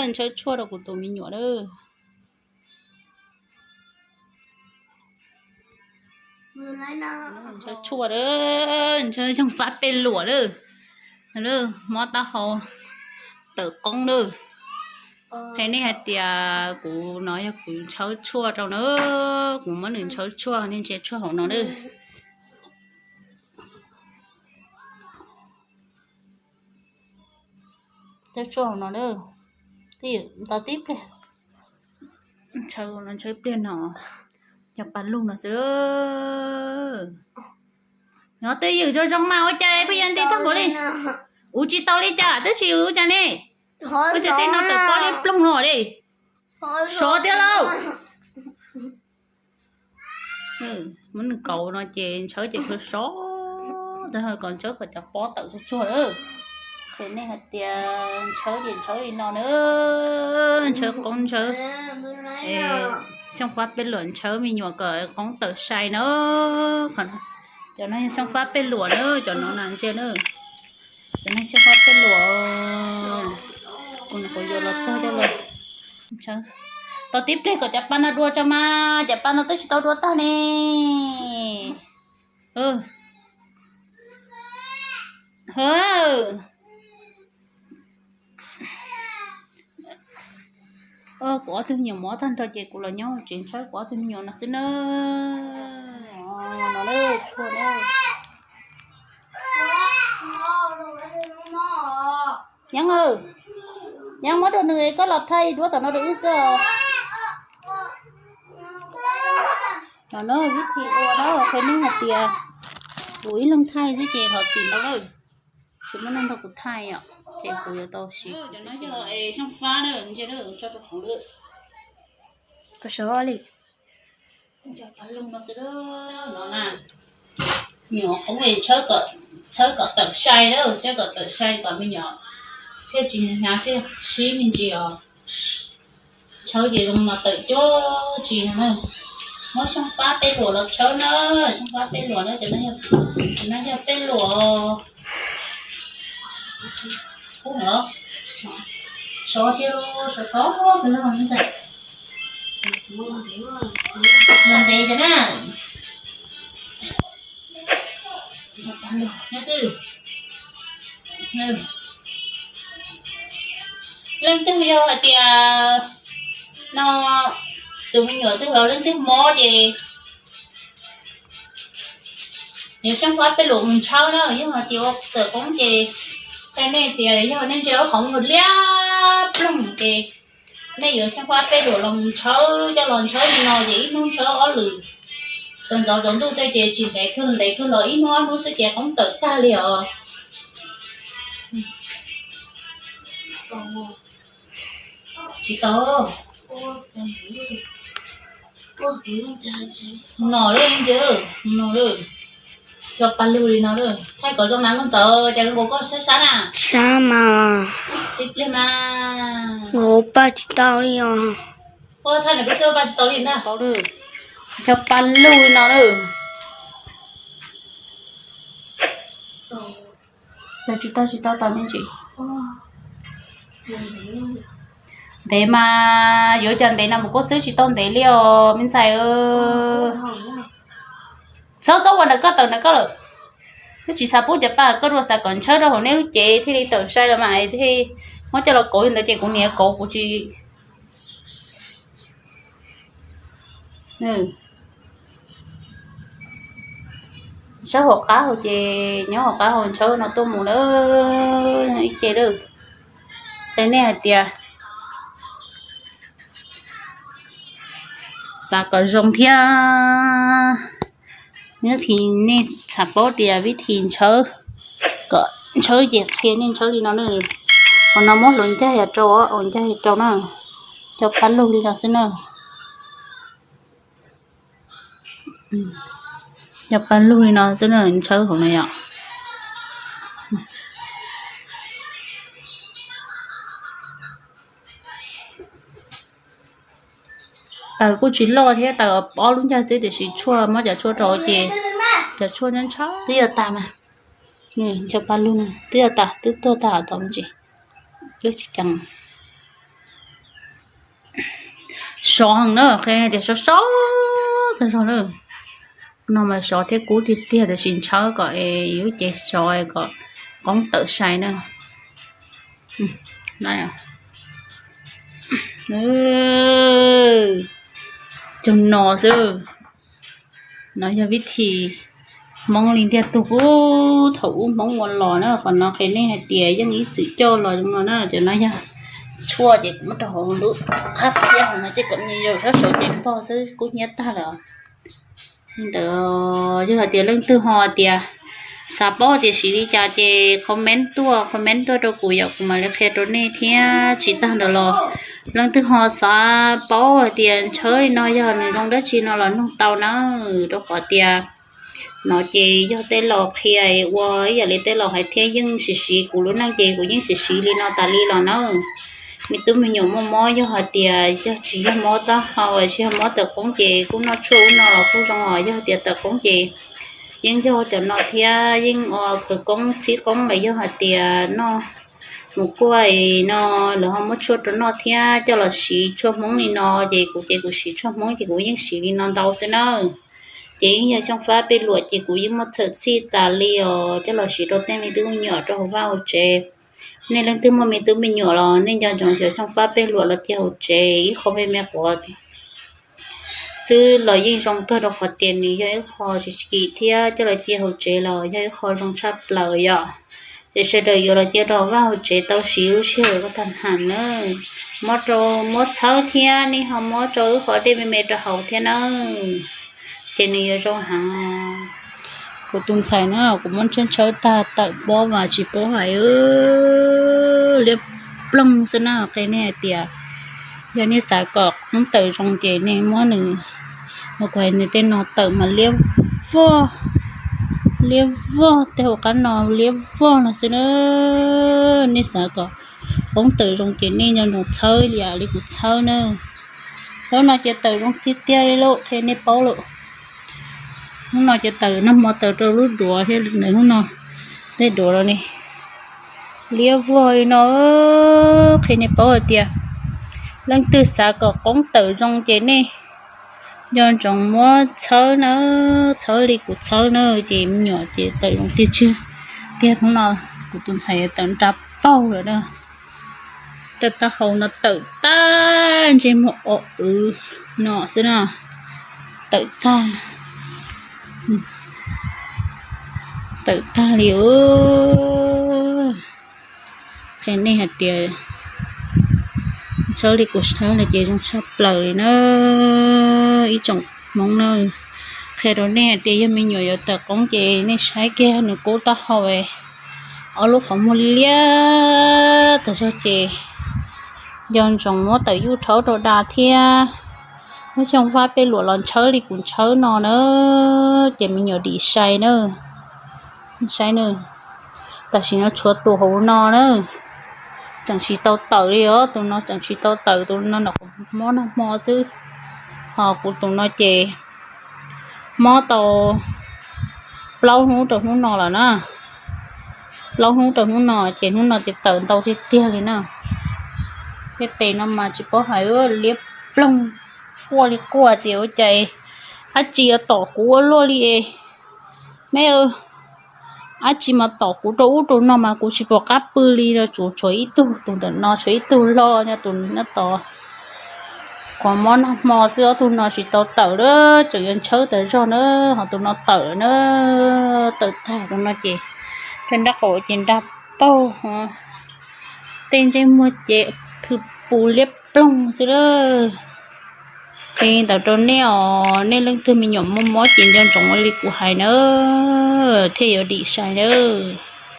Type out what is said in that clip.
Ntshaw tshuaj rau kuv tus me nyuam lawm. Ntshaw tshuaj lawm, ntshaw xyoob fab pej luam lawm. Mob taub hau tawm qoob lawm. Qhia nej hais tias kuv no yog kuv ntshaw tshuaj rau na, kuv muab nws ntshaw tshuaj, nej ntsia tshuaj hauv no na. Ntshaw tshuaj hauv no na, tau tib pliag, ntshaw pliag no, cov pa lug no xwb. Nyob twj ywm zoo zoo mas ua cas pheej yog nti tag npaum li? Ua tsis tau li cas, twb tsis ua cas ne. Ua cas tej no tawm pob liab ploog no li? Sov thiab lauj. Muab nws kauv no ces ntshawb ces sov sov, tab ho kom ntshawb kom cov pob tawm tsuag tsuag lawm. Ces nej hais tias ntshawb ces ntshawb li no na, ntshawb qoob ntshawb, xyoob fab peb luam ntshawb me nyuam kom qoob tawm sai na. Cov no yog xyoob fab peb luam na, cov no na ntsia na. Cov no xyoob fab peb luam, kuv yuav los txog coj los ntshawb. Tau tib pliag kom cov pa no dua tso mas, cov pa no twb tsis tau dua tag ne. Kuv ob tug me nyuam mob tag nrho ces kuv los nyob tsev ntshawb kuv ob tug me nyuam no xwb na. No na, tshuaj na. Yeeb, Yeeb, muab rau nws, koj los thaij duab tom no rau wb xwb os. No na, vib thim ua na, qhia nej hais tias kuv ib leeg thaij xwb ces thov txim ntau lawm. Tsis muaj neeg nrog kuv thaij os, ces kuv yuav tau siv. Cov no yog xyoob fab na, ntsia na, tso rau hauv lawm. Koj sawv li. No na, nyuam qhuav tshawb kom tawm sai na, tshawb kom tawm sai kom me nyuam thiaj tsis hnyav sib me ntsis os. Ntshawb ces zoo mas tawm cuab tsis na. Muab xyoob fab peb luam los tshawb na, xyoob fab peb luam na, cov no yog peb luam. Sov thiab, sov tau los ntev cov na. Leej twg yog hais tias no, tus me nyuam twg los leej twg mob ces yuav xyoob fab peb luam mus ntshawb na, yog hais tias ua tawm qoob ces qhia nej tias yog nej ntsia lub qhov muag liab ploog ces nej yuav xyoob fab peb luam los mus ntshawb, coj los ntshawb li no ces ib hnub ntshawb ob lwm. Sawv ntxov tsaus ntuj tej ces tsis ntev kawg, ntev kawg los ib hnub ob hnub xwb ces qoob tawm tag li os. Tsis tau. No lawm, no lawm. Cov pa lug li no lawm, thaij kom zoo na, koj ntxawm, cas nkaus koj sab sab na. Sab mas. Tib pliag mas. Nkaus paj tsis tau li os. Koj thaij nws koj twb paj tsis tau li na. Cov pa lug li no lawm. Tsis tau, tsis tau tau me ntsis. Ntev mas yuav cov ntev no mus kuj xwb tsis tau ntev li os me ntxhais. Txhob txhob ua ntawm koj tawm ntawm koj lawm. Twb tsis xav pub cov pa koj dua, xav kom ntshawb rau hauv nej lub cev thiaj li tawm sai los mas thiaj muab coj los kauv li ntawd ces kuv niam kauv kuv tsis. Ntshawb hauv qab hauv ces nyob hauv qab hauv ntshawb no tuaj mus na ib ce lawm. Qhia nej hais tias xav kom zoo thiab. Nyob thib nej tham paub tias vib thim ntshawb, kom ntshawb ces qhia nej ntshawb li no na. Hauv no muab hluav ncaj yam rau, hluav ncaj yam rau na. Cov pa lug li no xwb na. Cov pa lug li no xwb na, ntshawb hauv no yom. Kuj tsis loj thiab, tawm ob lub ncag xwb tiam sis tshuaj, muab cov tshuaj rau ces cov tshuaj ntshav twb yuav tas mas. Cov pa lug twb yuav tas, twb tuag tag tom me ntsis, twb tsis ceev. Sov heev na, qhia tias sov sov tag zog na. No mas sov thiab kub tiag tiag tiam sis ntshaw kom es yus cev sov kom qoob tawm sai na. Cog no xwb. No yog vib thi Hmoob li ntiag tug puag thaum ub Hmoob ua los na, qhov no qhia nej hais tias yeej ib txwm coj los zoo no na. Cov no yog tshuaj ces kuv muab rau hauv lub qhab thiab hauv no ces kom me nyuam sab sawv cev pog xwb kub hnyiab tag lawm. Ntawd yog hais tias leej twg ho tias xav paub tias siv li cas ces comment tuaj, comment tuaj rau kuv yom, kuv mam li qhia rau nej thiab. Tsis tag ntawd los leej twg ho xav paub hais tias ntshaw li no yog nws zoo dab tsi no los nug tau na, rau qhov tias no ces yog tej laus qhia ua ib yam li tej laus hais thiab, yeej siv siv kuv lub neej ces kuv yeej siv siv li no tas li los na. Me tub me nyuam muaj mob yog hais tias yog tsis yog mob taub hau tsis yog mob tawm qoob ces kuj noj tshuaj ub no los kuj zoo os. Yog tias tawm qoob ces yeej yog cov no thiab, yeej ua khawv koob txhib qoob lawm. Yog hais tias noj mus kuaj no lawv ho muab tshuaj rau noj thiab coj los siv tshuaj Hmoob li no ces kuv ces kuv siv tshuaj Hmoob ces kuv yeej siv li no ntau xwb na. Ces yeej yog xyoo fab pej luam ces kuv yeej muaj txhawm txhij tas li os, coj los siv rau tej me tub me nyuam rau hauv vaj hauv tsev. Nej leej twg muaj me tub me nyuam los nej nco ntsoov xyov xyoo fab pej luam los cia hauv tsev ib qho me me quav xwb los yeej zoo kawg rau qhov tias nws yog ib qho tsis kim thiab coj los cia hauv tsev los yog ib qho zoo tshaj plaws yom. Ces sawv daws yuav los cia rau vaj hauv tsev tau siv lub sij hawm ko tag ham na. Muab rau, muab txhawb thiab nej ho muab rau ib qho dej me me rau hauv thiab na, ces nws yuav zoo heev. Kuv tus ntxhais na kuv muab ntshaw ntshaw tag tawm pob mas tsis paub hais, liab ploog xwb na. Qhia nej hais tias yog nej xav kom qoob tawm zoo ces nej muab nws, ua kuv hais nws tej no tawm mas liab vog, liab vog, tej hauv qab no liab vog no xwb na. Nej xav kom qoob tawm zoo ces nej nco ntsoov txhawb li yam li kuv txhawb na. Txhawb no ces tawm zoo tiag tiag li lauj, qhia nej paub lawm. Hnub no ces tawm nag hmo tawm rau lub duav thiab ntawm hnub no, tej duav los ne liab vog li no. Qhia nej paub hais tias leej twg xav kom qoob tawm zoo ces nej nco ntsoov muab txhawb na, txhawb li kuv txhawb na, ces me nyuam ces tawm zoo tiag tiag. Tiag hnub no kuv tus ntxhais tawm nra paug lawm na. Tawm taub hau no tawm tag, ntsej muag o wv no xwb na. Tawm tag, tawm tag li. Qhia nej hais tias txhawb li kuv txhawb no ces zoo tshaj plaws li na. Ib tsoom Hmoob na, qhia rau nej hais tias yog me nyuam yuav tawm qoob ces nej saib kiag nws kub taub hau, ob lub qhov muag liab tas zog ces nco ntsoov muab tawm yuj rhaub rau da thiab. Muab xyoo fab pej luam los ntshaw li kuv ntshaw no na, ces me nyuam dim sai na. Saib na, tam sim no tshuav tus hauv no na, tseem tsis tau tawm li os. Tus no tseem tsis tau tawm, tus no ntawm kuv mob nag hmo xwb. Ho kuv tus no ces mob tau plaub hnub rau hnub no lawm na. Plaub hnub rau hnub no ces hnub no ces tawm ntau tiag tiag li na. Tej tes no mas tsis paub hais, liab ploog, quaj li quaj tias ua cas dab tsi yuav tom kuv ua luaj li es, me, dab tsi mas tom kuv rau ub rau no mas kuv tsis pom qab pw li no. Tsuas tshuav ib tug, tus ntawm no tshuav ib tug loj nyob tus nyob tod, qhov mob nag hmo xwb. Ob tug no tsis tau tawm, tseem yuav ntshaw tas zog na, ho tus no tawm na, tawm tag tus no ces, nrab qaum ces nra paug, tej ntsej muag ces phwj pus liab ploog xwb lawm. Qhia ntawd rau nej os, nej leej twg me nyuam muaj mob ces nco ntsoov ua li kuv hais na, thiaj yuav dim sai nawb.